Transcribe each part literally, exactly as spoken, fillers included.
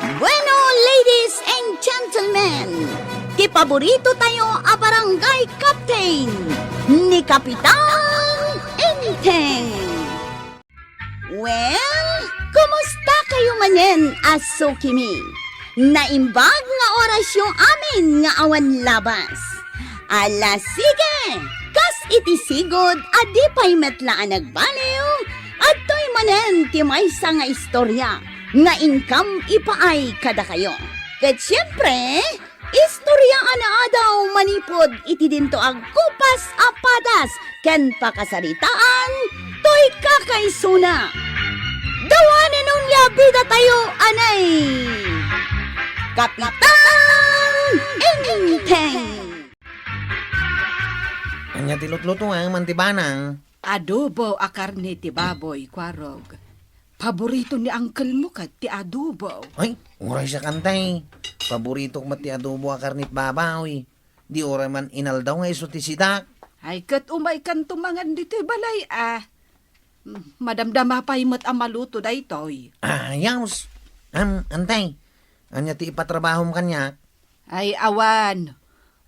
Bueno, ladies and gentlemen, ti paborito tayo a barangay captain, ni Kapitan Enteng. Well, kumusta kayo manen a sukimi? Naimbag nga orasyo amin nga awan labas. Ala, sige! Kas iti sigud a di pay met la a nagbaliw, adtoy manen ti maysa nga istorya nga inkam ipaay kadakayo. Ket siempre, istorya a naadaw manipud iti dinto a gupas a padas ken pakasaritaan toy kakaisuna. Dawanen onia bidatayo, anay! Kapitan Enteng! Ania ti lutluto, eh, man ti banang? Adobo a karne ti baboy, Kuarog. Paborito ni uncle mo ket ti adobo. Ay, uray siak, Antay. Paborito met ti adobo a karne ti baboy. Di uray man inaldaw nga isu ti sidak. Ay, ket umaykanto mangan ditoy balay, a. Madamdama pay met a maluto daytoy. Ah, yaws. Am, Antay, ania ti ipatrabahom kaniak? Ay, awan.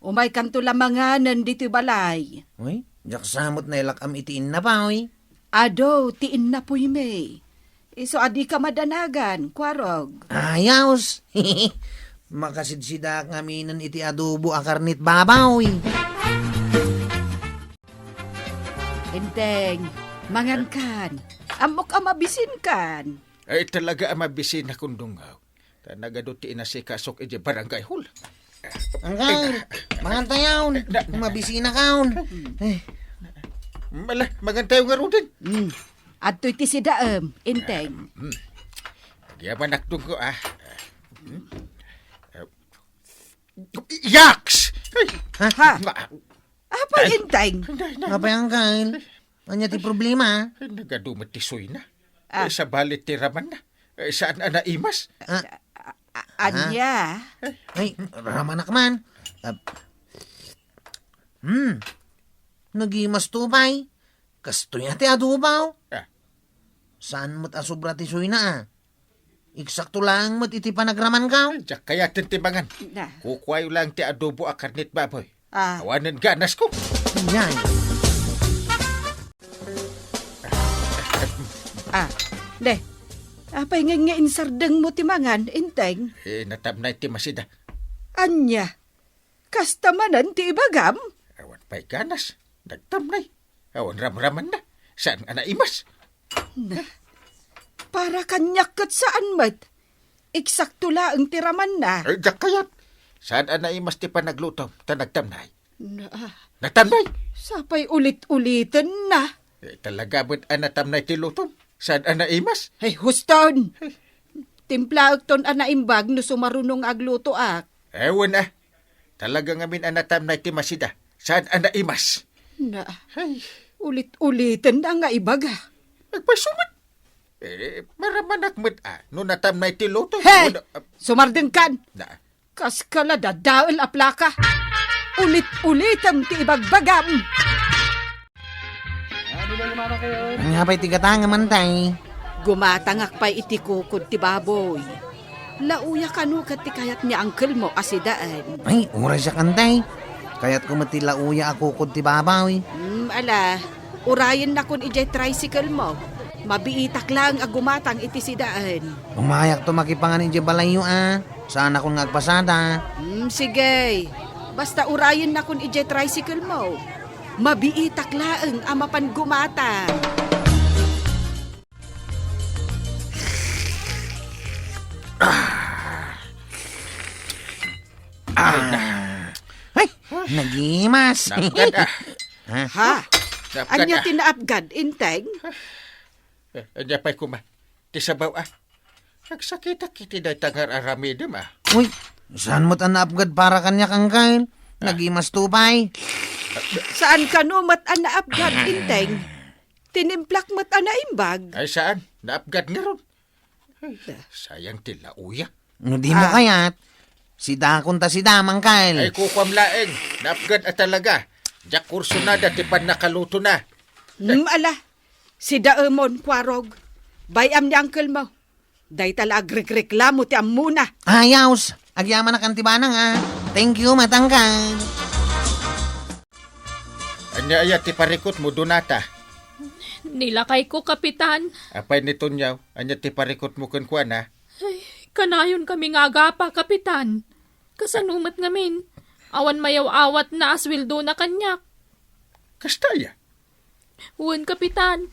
Umaykanto la manganen ditoy balay. Uy, diak sa met nailak-am iti innapuy. Adu, ti innapuy mi. Isu a dika madanagan, Kuarog. Ayaws! Makasidsidaak ngaminen iti adobo a karne ti baboy. Enteng, mangankan. Ammok a mabisinkan. Ay, talaga a mabisin a kundungaw. Ta nagadu ti inasikasok idiay barangay hall. Angkay, mangantayon. Na, na, Mabisina kaon. Eh. Ala, mangantayo ngaruden. Mm. Adtoy ti sidaem, Enteng. Mm. Agyamanak dunggo, ah. Mm. Yaks! Ay! Ha? Ha? Nga- Apay, Ay. Enteng? Ay, nay, nay, Apay, nay. Angkay? Ania ti problema? Ay, nagadu met ti suyna. Ah. Eh, sabali ti ramanna. Eh, saan a naimas? Ah. A-, a-, ania? Ay, ramanak man. Ah, hmm. Nagimas to, pay. Kastoy a ti adobo. Ah. Saan met a sobra ti suyna, ah? Eksakto laeng met iti panagramankaw. Diak kayaten ti mangan. Na. Kukuayo laeng ti adobo a karne ti baboy. Ah. Awanen ganasko. Yan. Ah, de. Apay nga, nga insardengmo ti mangan, Enteng? Eh, natamnay ti masida. Ania? Kasta manen ti ibagam? Awan pay ganas. Nagtamnay. Awan ramramanna. Saan a naimas? Na, para kaniak ket saan met. Eksakto laeng ti ramanna. Ay, diak kayat. Saan a naimas ti panaglutom, ta nagtamnay. Na, Natamnay! Sapay ulit-uliten na. Eh, talaga met a natamnay ti lutom. Saan a naimas? Ay, huston! Timplaekton a naimbag no sumaruno nga aglutoak. Ewan, ah. Talaga ngamin a natamnay ti masida. Saan a naimas? Na, Ay. Ulit-uliten na nga ibaga. Agpayso met. Eh, maramanak met, ah, no natamnay ti luto. Hey! Wala, ah, Sumardengkan! Na. Kas ka la dadael a plaka. Ulit-ulitem ti ibagbagam. Ania pay ti gatangem, Antay? Gumatangak pay iti kukod ti baboy. Lauya kano ket ti kayat ni uncle mo a sidaen. Ay, uray siak, Antay. Kayatko met ti lauya a kukod ti baboy. Hmm, ala, urayennakon idiay tricycle mo. Mabiitak laeng a gumatang iti sidaen. Umayakto makipangan idiay balayyo, a. Saanakon nga agpasada. Hmm, sige. Basta urayennakon idiay tricycle mo. Mabiitak laeng a mapan gumatang. Ah. Ay, nagimas. Naapgad, ah. Ha? Ha? Naapgad, Ania ah. Ti naapgad, Enteng? Eh, ania pay koma? Ti sabaw, ah. Nagsakitak iti dayta nga ar-aramidem, ah. Uy, saan met a naapgad para kaniak, Angkel? Ah. Nagimas to pay. Saan kano met a naapgad, Enteng? Tinimplak met a naimbag. Ay, saan? Naapgad ngarud. Ay, sayang ti lauya. No di mo Ah. kayat, sidakon ta sida, Mangkal. Ay, kukuam laeng. Naapgad a talaga. Diak kursunada ti pannakalutona. Hmm, ala. Sidaemon, Kuarog. Bay-am ni uncle mo. Dayta la agrekreklamo ti ammona. Ayos! Agyamanak, Auntie Banang, a. Thank you, matangkad. Ania aya ti parikutmo, Donata? Ni lakayko, Kapitan. Apay ni Tonyaw, ania ti parikutmo kenkuana? Ay, kanayon kami nga agapa, Kapitan. Kasano met ngamin? Awan mayaw-awatna a suweldona kaniak. Kasta aya? Wen, Kapitan.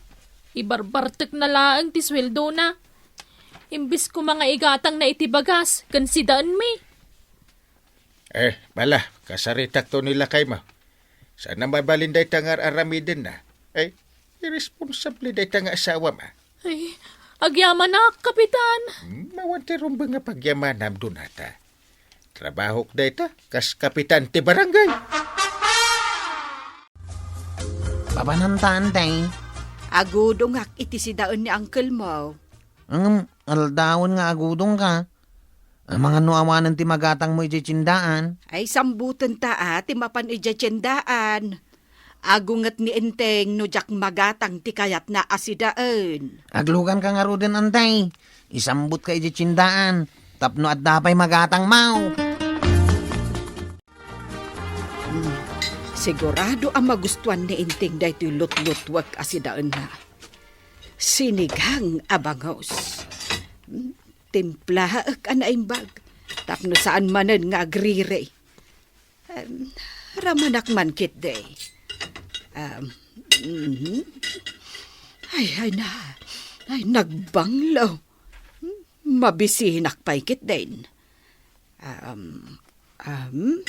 Ibarbartekna laeng ti suweldona. Imbes koma nga igatangna iti bagas ken sidaenmi. Eh, bala, kasaritakto ni lakaymo. Saan a mabalin dayta nga ar-aramidenna. Eh, irresponsable dayta nga asawam, a. Ay, agyamanak, Kapitan. Hmm, awan ti rumbeng a pagyamanam, Donata. Trabahok dayta, kas kapitan ti barangay. Papananta, Auntie. Agudongak iti sidaen ni uncle mo. Ngem, aldawen nga agudongka. Amangan no awanen ti magatangmo idiay tiendaan. Ay, sambutenta a ti mapan idiay tiendaan. Agunget ni Enteng no diak magatang ti kayatna a sidaen. Agluganka ngaruden, Auntie. Isambutka idiay tiendaan tapno adda pay magatangmo. Hmm, sigurado a magustuan ni Enteng daytoy lutlutuek a sidaenna. Sinigang a bangus. Hmm, timplaek a naimbag tapno saan manen nga agriri. Em, ramanak man ketdi. Em, mhm. Ay, ay na. Ay, nagbanglo. Hmm, mabisinak pay ketdin. Em, em.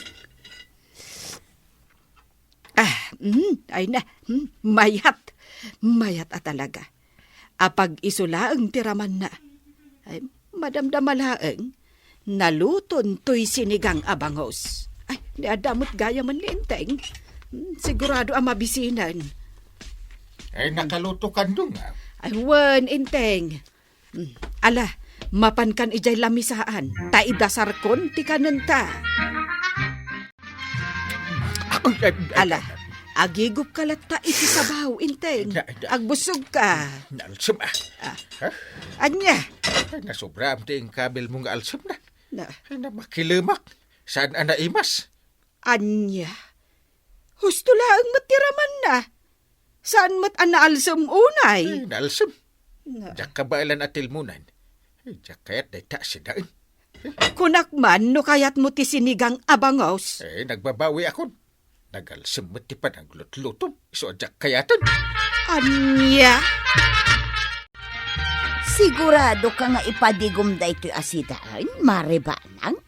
Ah, mm, ay na, mm, mayat. Mayat a talaga. Apag-isu laeng ti ramanna. Ay, madamdama laeng. Naluton toy sinigang a bangus. Ay, ni adda met gayamen ni Enteng. Mm, sigurado a mabisinan. Ay, nakaluto kan, Dong, a. Ay, wen, Enteng. Mm. Ala, mapankan idiay lamisaan, ta idasarkon ti kanenta. Ala, agigupka latta iti sabaw, Enteng. Da, da. Agbusogka. Naalsem, a. Ah. Ha? Ania? Ay, nasobraam ti inkabilmo nga alsemna. Na. Ay, na makilemak. Saan a naimas? Ania? Husto laeng met ti ramanna. Saan met a naalsem unay? Eh, naalsem. Na. Diak kabaelan a tilmonan. Eh, diak kayat dayta a sidaen. Kunak man no kayatmo ti sinigang a bangus. Eh, nagbabawiakon. Nagalsem met ti panaglutlutom. Isu a diak kayaten. Ania? Siguradoka nga ipadigom daytoy a sidaen, Mare Banang?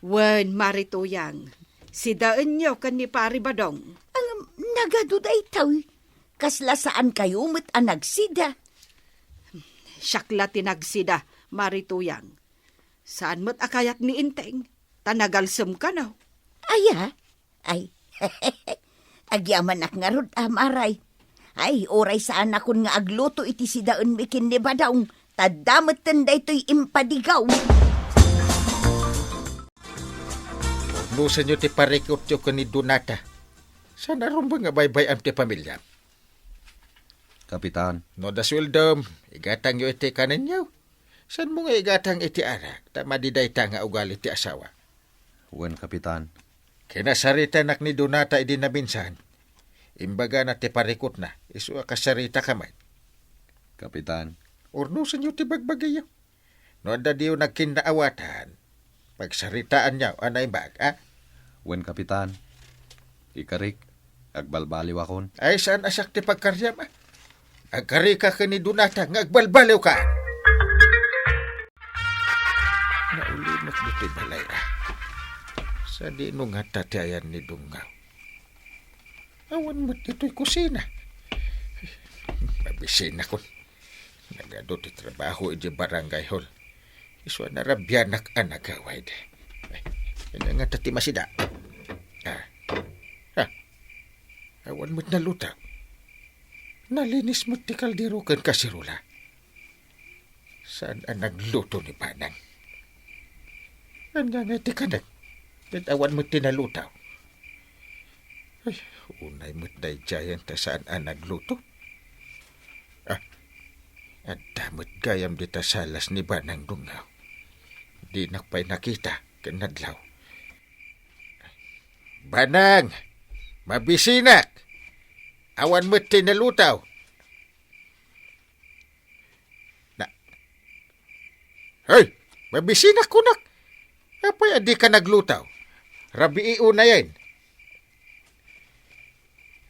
Wen, Mare Tuyang. Sidaenyo ken ni Pari Badong. Ang nagadu daytoy. Kasla saankayo met a nagsida? Siak la ti nagsida, Mare Tuyang. Saan met a kayat ni Enteng, ta nagalsem kano. Aya? Ay, agyamanak ngarud a, Mare. Ay, uray saanakon nga agluto iti sidaenmi ken ni Badong, ta adda metten daytoy impadigaw. Urnosenyo ti parikutyo ken ni Donata. Saan a rumbeng nga baybay-am ti pamiliam. Kapitan. No adda sueldom, igatangyo iti kanenyo. Saanmo nga igatang iti arak, ta madi dayta nga ugali ti asawa. Wen, Kapitan. Kinasaritanak ni Donata idi naminsan. Imbagana ti parikutna, isu a kasaritaka met. Kapitan. Urnosenyo ti bagbagiyo. No adda diyo nagkinnaawatan, pagsaritaanyo a naimbag, a? Wen, Kapitan. Ikarik, agbalbaliwakon. Ay, saan a siak ti pagkariam, a? Agkarika ken ni Donata nga agbalbaliwka. Naulimek ditoy balay, a. Sadino ngata ti ayan ni Dongngaw? Awan met ditoy kusina. Mabisinakon. Nagadu ti trabaho idiay barangay hall. Isu a narabianak a nagawid. Ay, ania ngata ti masida? Ah. Ah. Awan met nalutaw. Nalinis met ti kaldero ken kaserola. Saan a nagluto ni Banang? Ania ngay ti kanek? Ket awan met ti nalutaw. Ay, unay met daydiayen ta saan a nagluto. Ah, Adda met gayam dita salas ni Banang Dungaw. Dinak pay nakita ken nadlaw. Banang! Mabisinak! Awan met ti nalutaw. Na, Hey! Mabisinak kunak! Apay a dika naglutaw? Rabii unayen.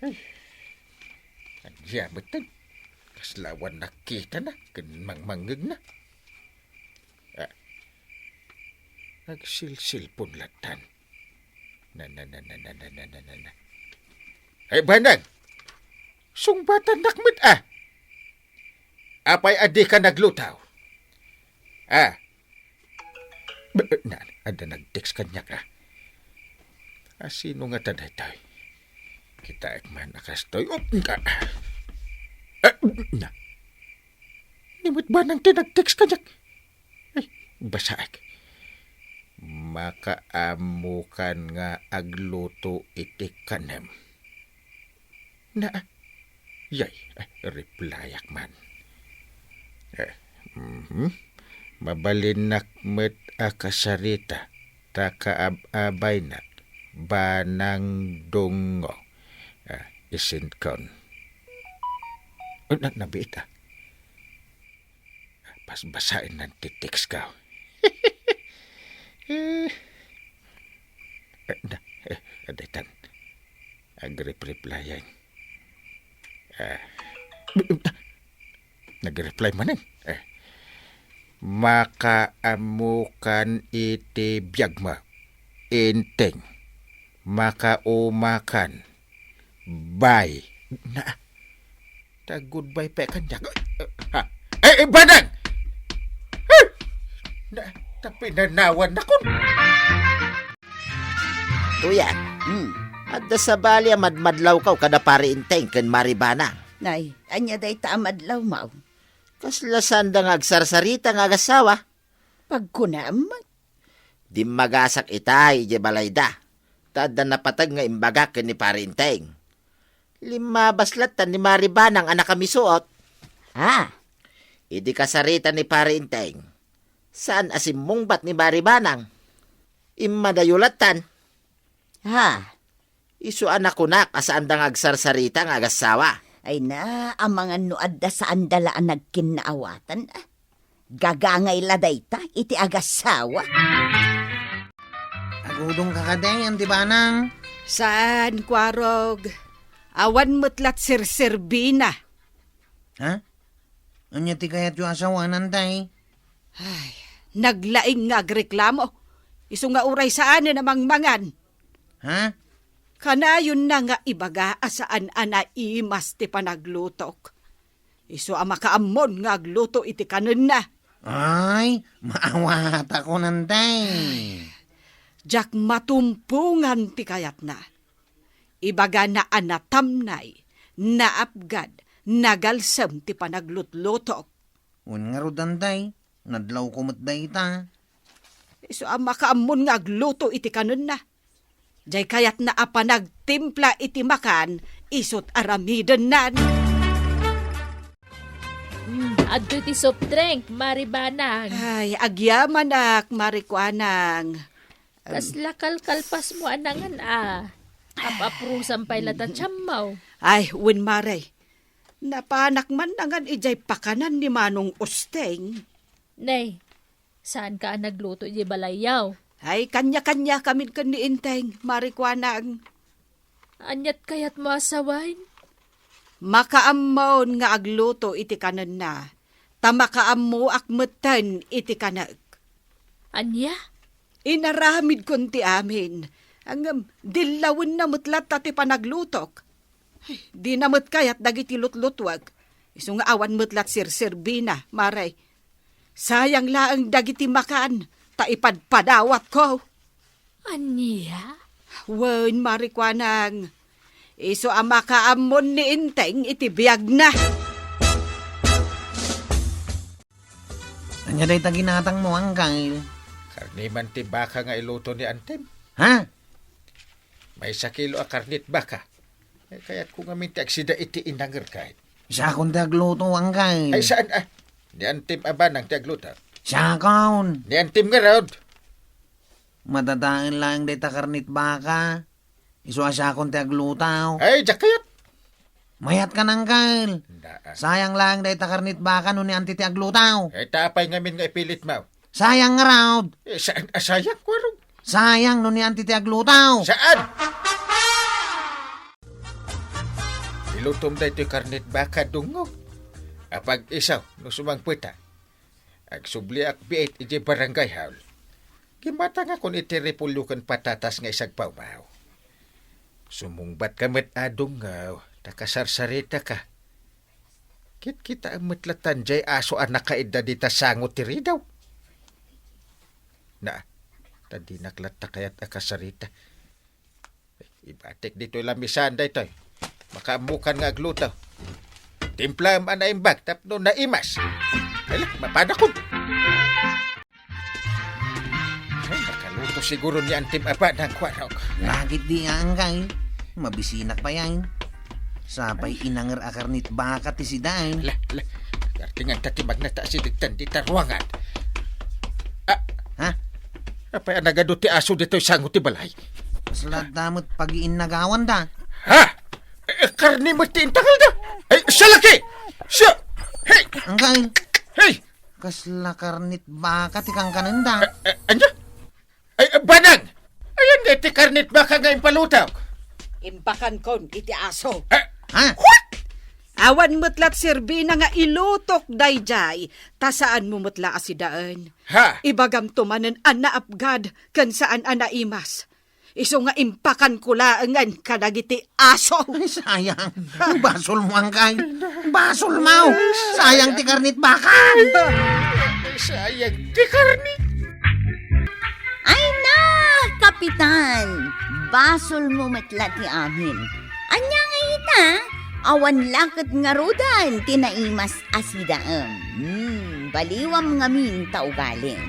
Ay, ania metten? Kasla awan nakitana ken mangmangngegna. Ah, agsilsilpon lattan. Na, na, na, na, na, na, na, na, na, na. Ay, Banang! Sungbatannak met, ah! Apay a dika naglutaw? Ah. Na, adda nag-text kaniak, ah. A, sino ngata daytoy? Kitaek man a kastoy. Oh, ah. Ah, na. Ni met Banang ti nag-text kaniak. Ay, basaek. Makaammokan nga agluto iti kanem. Na, yay, eh, replyak man. Eh, mhm. Mabalinnak met a kasarita, ta kaab-abaynak, Banang Dungo. Ah, isintkon. Oh, na, nabiit, ah. Basbasaennan ti text ko. Eh, eh, da, eh, adaytan. Agrep-replyan. Ah, nag-reply manen. Eh, makaammokan iti biagmo. Inteng. Makaumakan. Bye. Na, ta goodbye pay kaniak. Ha? Eh, eh, Banang! Eh! Na, ta pinanawannakon. Kuya, hmm, adda sabali a madmadlawkaw kada Pari Inteng ken Mari Banang. Nay, ania dayta a madlawmo? Kasla saanda nga agsarsarita nga agassawa? Pagkunam? Dimmagasak itay idiay balayda, ta adda napateg nga imbagak ken ni Pari Inteng. Limmabas lattan ni Mari Banang a nakamisuot. Ha? Idi kasarita ni Pari Inteng, saan a simmungbat ni Mari Banang. Immadayo lattan. Ha? Isu a nakunak a saanda nga agsarsarita nga agassawa. Ay na, amangan no adda saanda la a nagkinnaawatan. Ah, gagangay la dayta iti agassawa. Agudongka kadi, Auntie Banang? Saan, Kuarog. Awan met lat serserbina. Ha? Ania ti kayatyo a sawen, Tay? Ay, naglaing nga agreklamo. Isu nga uray saanen a mangmangan. Ha? Kanayonna nga ibaga a saan a naimas ti panaglutok. Isu a makaammon nga agluto iti kanenna. Ay, maawatakon, Tay. Diak matumpongan ti kayatna. Ibagana a natamnay, naapgad, nagalsem ti panaglutlutok. Wen ngarud, Tay, nadlawko met dayta. Isu a makaammon nga agluto iti kanenna. Diay kayatna a panagtimpla iti makan, isut' aramidennan. Hmm, adtoy ti soft drink, Mari Banang. Ay, agyamanak, Mari Kuanang. Kasla kalkalpasmo a nangan a. Ap-aprosan pay la ta tiammo. Ay, wen, Mari. Napanak man nangan idiay pakanan ni Manong Usteng. Nay, saanka a nagluto idiay balayyo? Ay, kanya-kanyakamin ken ni Inteng, Mari Kuanang. Aniat kayatmo a sawen? Makaammon nga agluto iti kanenna, ta makaammoak metten iti kanek. Ania? Inaramidkon ti amin. Ngem dillawenna met latta ti panaglutok. Ay, dina met kayat dagiti lutlutuek. Isu nga awan met lat serserbina, Mari. Sayang laeng dagiti makan, ta ipadpadawatko. Ania? Wen, Mari Kuanang. Isu a makaammon ni Inteng iti biagna. Ania dayta ginatangmo, Angkel? Karne man ti baka nga iluto ni Antem. Ha? Maysa kilo a karne ti baka. Ay, kayatko ngamin ti agsida iti inangerka. Sakon ti agluto, Angkel. Ay, saan, ah? Ni antim a banang ti agluto. Siakon. Ni antim ngarud. Madadael laeng dayta karnit baka. Isu a siakon ti agluto. Ay, diak kayat. Mayat ka, Angkel. Daan. Sayang laeng dayta karnit baka no ni anti ti agluto. Eh, ta apay ngamin nga ipilitmo? Sayang ngarud. Eh, saan a sayang, Warong? Sayang no ni anti ti agluto. Saan? Ilutom daytoy karnit baka, Dungaw. Apag-isu, no sumangpeta. Agsubliak biit idiay barangay hall. Gimmatangakon iti repolyo ken patatas nga isagpawmaw. Sumungbatka met, Dungaw, ta kasarsaritaka. Kitkitaem met latta diay aso a nakaidda dita sango ti ridaw. Na, ta dinak latta kayat a kasarita. Ibatik ditoy lamisaan daytoy. Makaammokan nga agluto. Timplaem a naimbag tapno naimas. Hala, mapadakon. Ay, nakaluto siguro ni antim a banang, Warong. Lagit di nga, Angkel. Mabisinak payen. Sapay inanger a karnit baka ti sidaen. La, la. Gartingan ta ti magnata asideg tan dita ruangan. Ah. Ha? Apay a nagadu ti aso ditoy sango ti balay? Kasla adda met pagiinnagawanda. Ha? Eh, karne met ti intangalda. Ay, siya laki! Siya! Hey! Angkel. Hey! Kasla karnit baka ti kankanenda. Eh, eh, ania? Ay, eh, banang! Ayan nga iti karnit baka nga impalutok. Imbakankon iti aso. Eh, Ha? What? Awan met la ti serbina nga ilutok daydiay, ta saanmo met la a sidaen. Ha? Ibagamto manen a naapgad ken saan a naimas. Isu nga impakanko laengen kadagiti aso. Ay, sayang. Basolmo, Angkel. Basolmo. Sayang ti karnit baka. Sayang ti karne. Ay na, Kapitan! Basolmo met la ti amin. Ania nga ita, awan la ket ngaruden ti naimas a sidaem. Hmm, baliwam ngamin ta ugalim.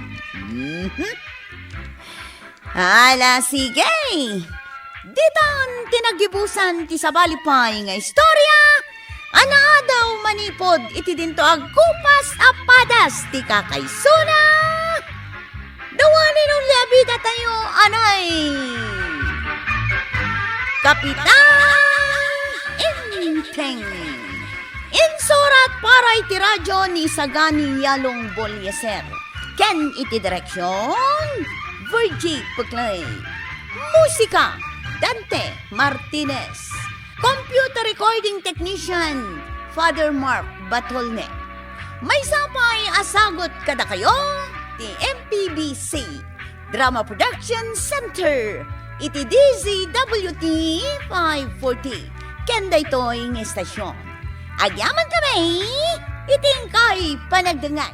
Mhm. Ala, sige! Ditan ti naggibusan ti sabali pay nga istorya a naadaw manipud iti dinto agkupas a padas ti kakaisuna. Dawani no liabida tayo, anay! Kapitan Enteng. Insurat para iti radyo ni Sagani Yalong Bolieser. Ken iti direksyon, Virgie Puclay. Musika, Dante Martinez. Computer recording technician, Father Mark Batolne. Maysa pay a sagut kadakayo ti M P B C Drama Production Center iti D Z W T five forty. Ken daytoy nga istasyon. Agyaman kami iti inkay panagdengngeg.